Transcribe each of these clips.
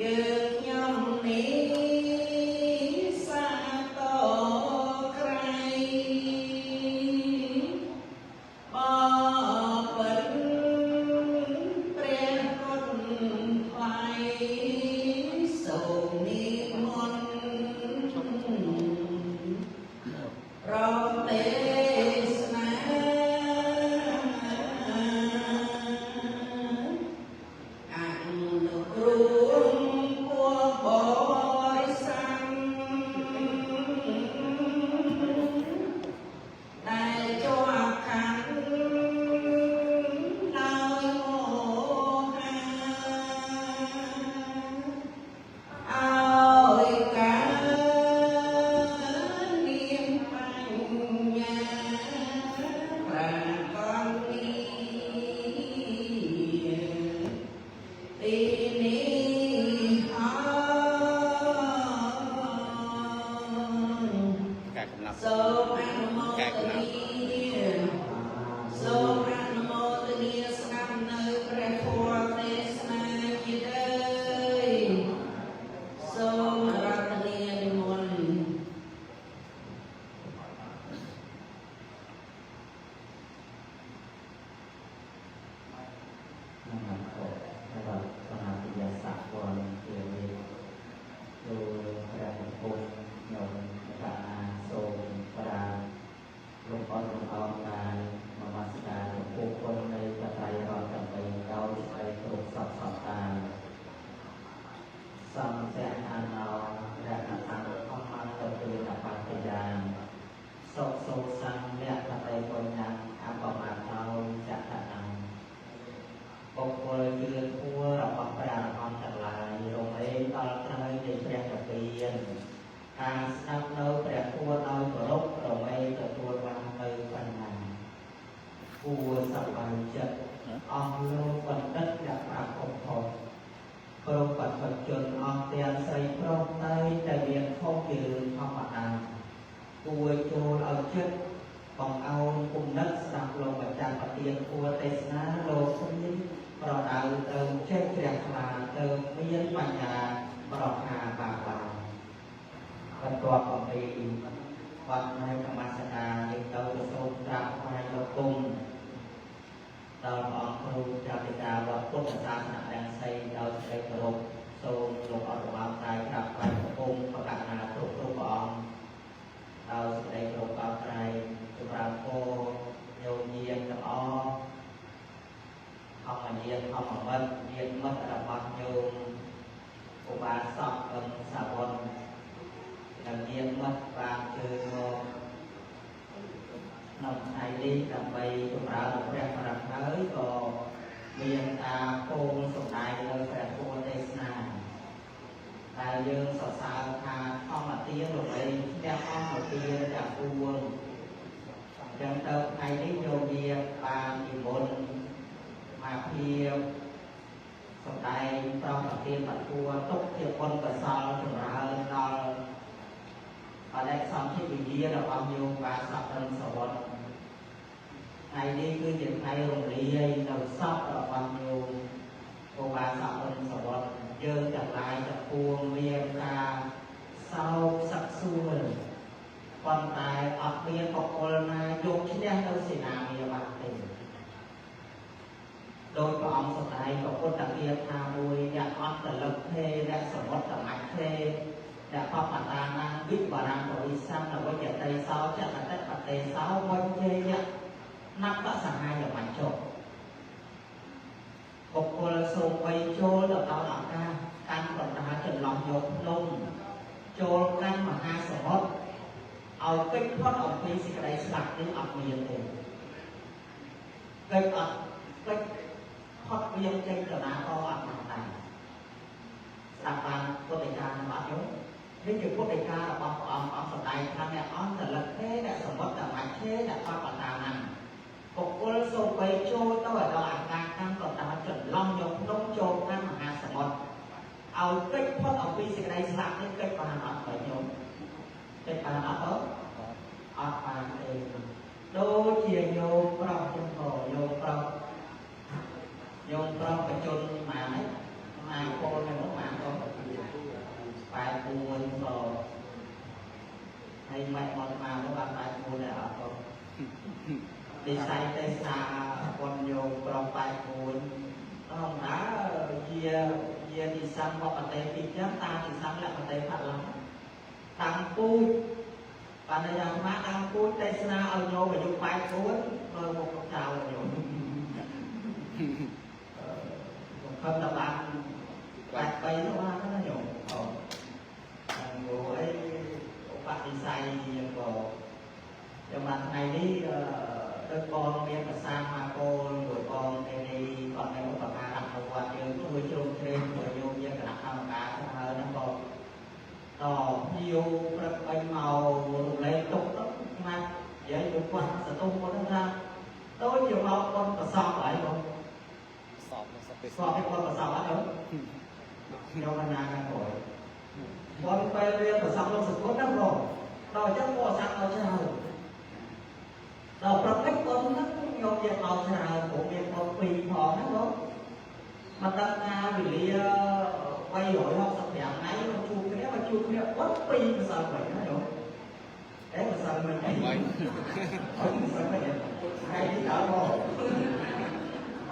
យើងខ្ញុំនេះសាទរក្រៃបពិតព្រះគុណថ្លៃសូមនិមន្តប្រទេសនាអនុគ្រោះពួកបរិស័ទដែលជាប់ខណ្ឌដោយមោហាឲ្យកើតមានបញ្ញាប្រាកដនេះទីនេះហើយ កែកំណាប់ សូមអនុមោទនាសូមអនុមោទនាស្ដាប់នៅព្រះធម៌ទេសនាជាដើមសូមរតនានិមន្ត นะครับขอนะครับสมาธิยสักวันเทียมิโดยพระองค์ยมกาทรงปราหลวงพ่อหลวงพ่อกายมมาสการหลวงปู่คนในกระไตรรอจำไปเก้าไปตรวจสอบสอบตาสัมเสหานอและทางข้อมันตะเตือนอปัตยานโสโสสังและปะไตปนยังอัปปมาเทาจักขนัง បុគ្គលជឿធัวរបស់ព្រះអរហន្តទាំងឡាយរំលែកដល់ត្រូវនៃព្រះនិព្វានការស្ដាប់នៅព្រះធម៌ដោយគោរពរមែងទទួលបាននៅបញ្ញាគួរសប្បាយចិត្តអស់លោកបណ្ឌិតអ្នកប្រាជ្ញអុំគ្រប់បព្វជជនអស់ទាំងស្រីប្រុសតែតែមានខុសជារឿងធម្មតាគួរចូលឲ្យចិត្តបងអោនគុំនិតស្ដាប់លោកម្ចាស់ប្រទានធម៌ទេសនាលោកស្មានប្រដៅទៅចេះជ្រះថ្លាទៅមានបញ្ញាប្រហាបាបាបន្ទាប់អំពីវត្តនៃកម្មសការយើងទៅសូមក្រាបថ្វាយលោកគុំដល់ព្រះអង្គគ្រូចៅការវត្តពុទ្ធសាសនរាំងសីដោយសេចក្តីគោរពសូមលោកអរបាកាយក្រាបថ្វាយបង្គំប្រកាសណាគ្រប់គ្រប់ព្រះអង្គដោយសេចក្តីគោរពកោតក្រែងចម្រើនពរញោមញាតទាំងអស់ធម្មញាតធម្មមិត្តញាតមិត្តរបស់ញោមឧបាសកអឹមសាវននិងញាតមិត្តបានជើញមកក្នុងថ្ងៃនេះដើម្បីចម្រើនព្រះបរមហើយក៏មានការពោលសម្ដែងនៅព្រះធម៌ទេសនាដែលយើងសរសើរថាធម្មទានរលែងឈ្នះអង្គទានទាំងពួងអញ្ចឹងទៅថ្ងៃនេះញោមញាតបាននិមន្តមកភាពសម្ដែងប្រោសទានបទួទុកជាបុណ្យកុសលចម្រើនដល់បដិសន្ធិវិញ្ញារបស់ញោមបាសកឹមសវត្តថ្ងៃនេះគឺជាថ្ងៃរំលាយនៅសពរបស់ញោមឧបាសកឹមសវត្តយើងទាំងឡាយទាំងពួងមានការសោកសឹកសួលប៉ុន្តែអត់មានបុគ្គលណាយកឈ្នះនៅសេនាមាបានទេដោយព្រះអង្គសម្ដែងពុទ្ធគាថាមួយអ្នកអត់តលឹកភេអ្នកសមុទ្រតមច្ឆេអ្នកបបតានាងវិបរាំបរិស័នវិជ្ជតិសោចកតិបតេសោវញ្ជេយៈនបសហាយមច្ចុបុគ្គលសូម្បីចូលទៅដល់ឱកាសកាន់បណ្ដាចន្លោះយកភ្នំចូលកាន់មហាសមុទ្រឲ្យកិច្ចផុតអំពីសេចក្តីស្លាប់នេះអត់មានទេកិច្ចអត់កិច្ចផុតវាចេញទៅណាក៏អត់បានដែរស្ដាប់បានពុទ្ធិកានឹងអត់យល់នេះជាពុទ្ធិការបស់ព្រះអង្គអង្គសម្ដែងថាអ្នកអន្តលឹកទេអ្នកសមុទ្រតមច្ឆេអ្នកបបតាណាំបុគ្គលសូម្បីចូលទៅឲ្យដល់អាកាសកាន់បណ្ដាចន្លោះយកភ្នំចូលកាន់មហាសមុទ្រឲ្យកិច្ចផុតអំពីសេចក្តីស្លាប់នេះកិច្ចបានអត់បើញោមកិច្ចបានអត់ទៅអត់បានទេដូចជាញោមប្រុសចឹងក៏ញោមប្រុសញោមប្រុសបជនម៉ានហ្នឹងម៉ានកូនហ្នឹងម៉ានកូន 84ក៏ហើយម៉ែមកមកនោះបាន84ដែរអត់ក៏និស័យទេសនាបុណ្យញោមប្រុស84អងណាជានិស័យបកតេពីចឹងតាមនិស័យលក្ខតេផលតាំងពូជបានន័យថាមកតាំងពូជទេសនាឲ្យញោមអាយុ84មើលមុខចៅញោមខំដល់បាន83នោះបានណាញោមអូងអីឧបនិស្ស័យយ៉ាងក៏ចាំបានថ្ងៃនេះដូចបងមានប្រសាមកកូនមួយបងឯនេះគាត់នៅឧបការៈនៅវត្តយើងជួយជ្រោមជ្រែងជួយញោមយើងគណៈកម្មការហើយហ្នឹងក៏តភ្ញៀវព្រឹកបាញ់មករំលែកទុកទៅមកនិយាយមួយគាត់សន្ទុះគាត់ថាដូចជាមកគាត់ប្រសពហើយបង សពសព សពឲ្យគាត់ប្រសពអត់ទៅខ្ញុំមិនណាខាងក្រោយគាត់ពេលវាប្រសពលោកសង្គមហ្នឹងបងដល់អញ្ចឹងគាត់សាក់ដល់ច្រើនដល់ព្រឹកនេះគាត់ហ្នឹងខ្ញុំយកមកច្រើនព្រោះមានគាត់ពីរផងហ្នឹងបងមកដឹងថាវេលា365ថ្ងៃមកជួបគ្នាមកជួបគ្នាគាត់ពីរម្សិលមិញណាញោមអេម្សិលមិញអីម្សិលមិញថ្ងៃនេះដល់បង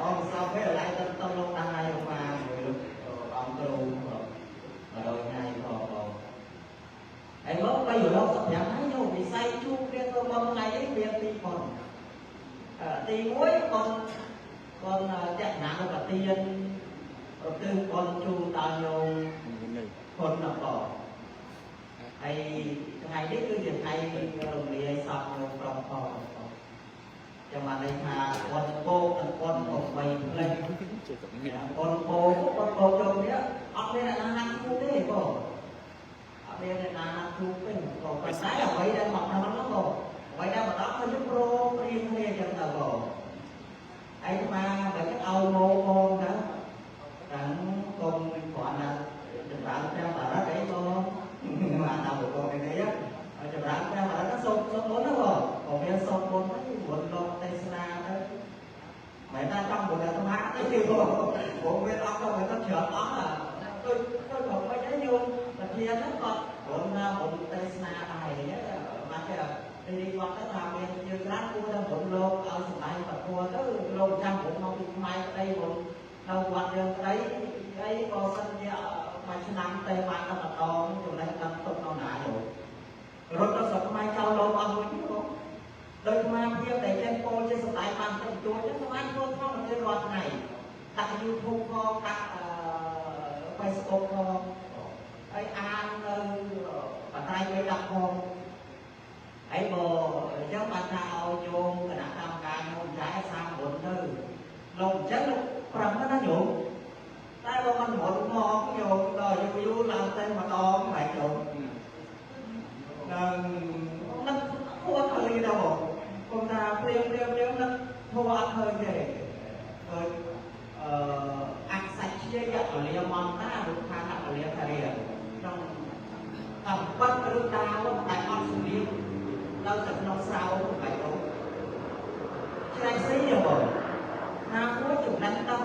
អងសោពេលឡៃទៅទៅលោកដល់ហើយមកមួយលោកអង្គគ្រូ100ថ្ងៃផងបងហើយមក365ថ្ងៃញោមវិស័យជួបគ្នាទៅមកថ្ងៃនេះមានពីរប៉ុនទី1ប៉ុនប៉ុនតក្កណាឧបទានឧទ្ទិសប៉ុនជូនដល់ញោមប៉ុនដល់បងហើយថ្ងៃនេះគឺជាថ្ងៃរំលាយសពញោមប្រុសផងចាំបានន័យថាប៉ុនពោនិងប៉ុន8ផ្លេចប៉ុនពោប៉ុនពោចូលនេះអត់មានអ្នកណាណាត់ជួបទេបងអត់មានអ្នកណាណាត់ជួបទេក៏ប៉ុន្តែអ្វីដែលមកដល់ហ្នឹងបងអ្វីដែលមកដល់គឺយើងព្រមព្រៀងគ្នាចឹងទៅបងឯងមកបើចឹងឲ្យមកបងទៅតាំងកុំគ្រាន់តែចម្រើនព្រះបារតអីបងមកតាមបងនេះចម្រើនព្រះបារតសូមសូមមុនណាបងក៏មានសូមមុនហ្នឹងមុនលោកទេសនាទៅមិនថាចង់មុនអាត្មាទេគឺបងបងមានអត់ក៏មិនទៅច្រើនអស់ដូចដូចបងមិនអីញោមប្រធានហ្នឹងគាត់មុនណាមុនទេសនាដែរមកគេទីគាត់ទៅថាមានយើងក្រាស់គួរតែមុនលោកឲ្យសម្ដែងប្រគួរទៅលោកចាំមុនមកពីខ្មែរក្តីមុននៅវត្តយើងក្តីអីក៏សិនជាមួយឆ្នាំទៅបានតែម្ដងចំណេះដឹងទុកនៅណាយោរត់ទៅស្រុកខ្មែរចោលលោកអស់មួយបងដោយខ្មែរភាពដែលចេះពោលចេះសម្ដែងបានតិចតួចហ្នឹងខ្មែរធ្វើក្នុងប្រទេសរាល់ថ្ងៃដាក់ YouTube ផងដាក់ Facebook ផងហើយអាននៅបត្រៃបីដាក់ផងហើយបើអញ្ចឹងបានថាឲ្យញោមគណៈកម្មការញោមចែក39ទៅលោកអញ្ចឹងលោកប្រឹងណាញោមតែបើមិនរត់មកញោមដល់យូរយូរឡើងតែម្ដងបែរញោមនឹងនឹកគួរឃើញដល់បងគុំថាព្រាមព្រាមព្រាមនឹកធัวអត់ឃើញទេឃើញអឺអសច្ជាយពលាមន្តារុខានពលាធារាក្នុងតាមបិទឬដាវតែអត់សម្លៀងនៅតែក្នុងស្រោបែរញោមច្រែកស៊ីបងណាមួយចំណេះដឹង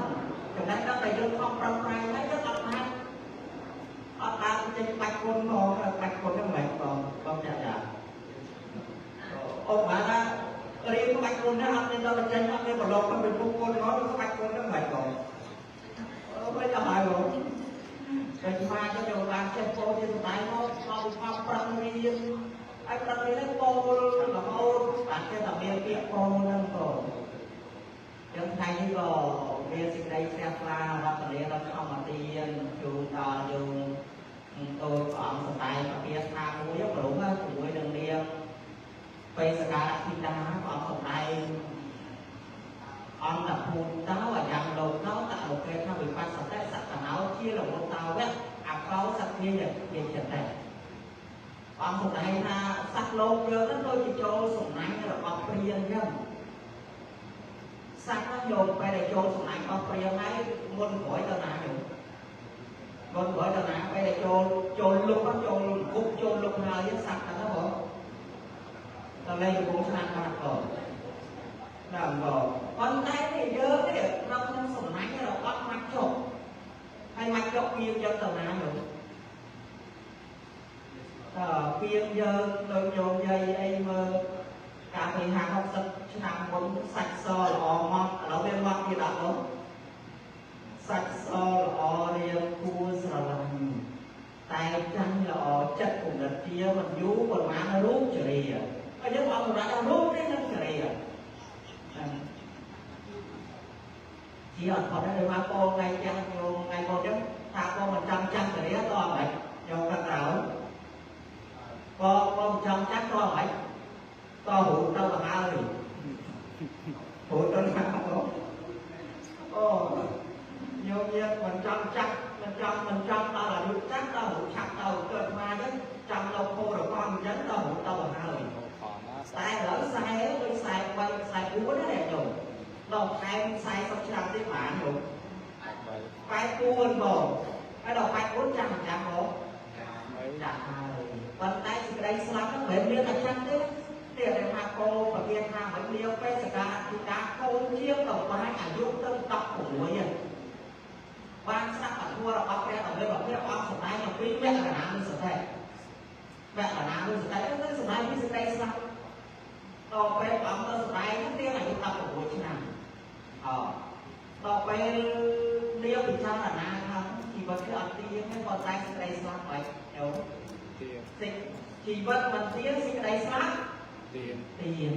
ចំណេះដឹងដែលយើងខំប្រឹងប្រែងហើយយើងអត់បានអត់បានចេញបាច់គុណផងបាច់គុណហ្នឹងមិនបងបងចាចាអូបានថារៀនក្បាច់គុណហ្នឹងអត់មានដល់ចេញអត់មានប្រឡងពីពុកគុណផងក្បាច់គុណហ្នឹងមិនបងអឺមិនអស់ហើយបងតែមកទៅចូលបានចេះពោលជាសម្ដែងមកមកខំប្រឹងរៀនហើយប្រឹងរៀនហ្នឹងពោលរហូតបានចេះតែមានពាក្យពោលហ្នឹងបងចឹងថ្ងៃនេះក៏មានសេចក្តីជ្រះថ្លាវត្តនាដល់ធម្មទានជូនដល់យើងដោយព្រះអង្គសម្ដែងពពាថាមួយព្រមជាមួយនឹងនាងបេសការៈធីតាព្រះអង្គសម្ដែងអន្តភូតតោអាយ៉ាងលោកតោតលោកេថាវិបស្សតិសកណោជាលវតោវៈអកោសទ្ធាយយចិត្តតែអង្គសម្ដែងថាសត្វលោកយើងហ្នឹងដូចជាចូលសំណាញ់របស់ព្រានអញ្ចឹងសត្វហ្នឹងយកពេលដែលចូលសំណាញ់របស់ព្រានហើយមុនក្រោយទៅណាយោមុនក្រោយទៅណាពេលដែលចូលចូលលុកចូលគប់ចូលលុកហើយសត្វហ្នឹងបងតលេងកំពុងឆ្នាំបាត់បងណាបងប៉ុន្តែនេះយើងនេះនៅក្នុងសំណាញ់របស់ម៉ាច់ចុកហើយម៉ាច់ចុកគៀងយកទៅណាយោ ពៀងយើងដូចញោមយាយអីមើលកាលពី50 60ឆ្នាំមុនសាច់សល្អមកឥឡូវវាមកទៀតអត់បងសាច់សល្អរៀងគួរស្រឡាញ់តែចាញ់ល្អចិត្តគំនិតជាមិនយូរប្រហែលរូបចរិយាហើយយើងអត់សម្រាប់រូបនេះនឹងចរិយាជាអត់ផុតទេមកបងថ្ងៃចាស់ញោមថ្ងៃបងចឹងថាបងមិនចាំចាស់ចរិយាតអត់មិនញោមខាងក្រោយបងបងចាំចាស់តអត់មិនតរូបទៅហើយរូបទៅណាបងអូញោមយើងមិនចាំចាស់មិនចាំមិនចាំដល់អាយុចាស់ដល់រូបឆាប់ទៅកើតមកចឹងចាំដល់ខោរបស់អញ្ចឹងដល់រូបទៅហើយតែឥឡូវ40ដូច43 44ណាញោមដល់ថែម40ឆ្នាំទៀតបានញោម84បងហើយដល់84ចាំចាំបងចាស់ហើយប៉ុន្តែសេចក្តីស្លាប់ហ្នឹងមិនមែនមានតែចាស់ទេទេតែថាកោប្រទានថាមិនលាវបេសកាធិការកូនជាងតំបាញអាយុទៅ16បានស្ដាប់ពធរបស់ព្រះតម្រិះព្រះអង្គសម្ដែងអំពីមគ្គនានុសតិមគ្គនានុសតិគឺសម្ដែងពីសេចក្តីស្លាប់ដល់ពេលអង្គទៅសម្ដែងហ្នឹងទៀងអាយុ16ឆ្នាំអដល់ពេលលាពិចារណាថាជីវិតគឺអត់ទៀងទេប៉ុន្តែសេចក្តីស្លាប់បាច់ញោម ទៀង ជីវិតមិនទៀងសេចក្តីស្លាប់ ទៀង ទៀង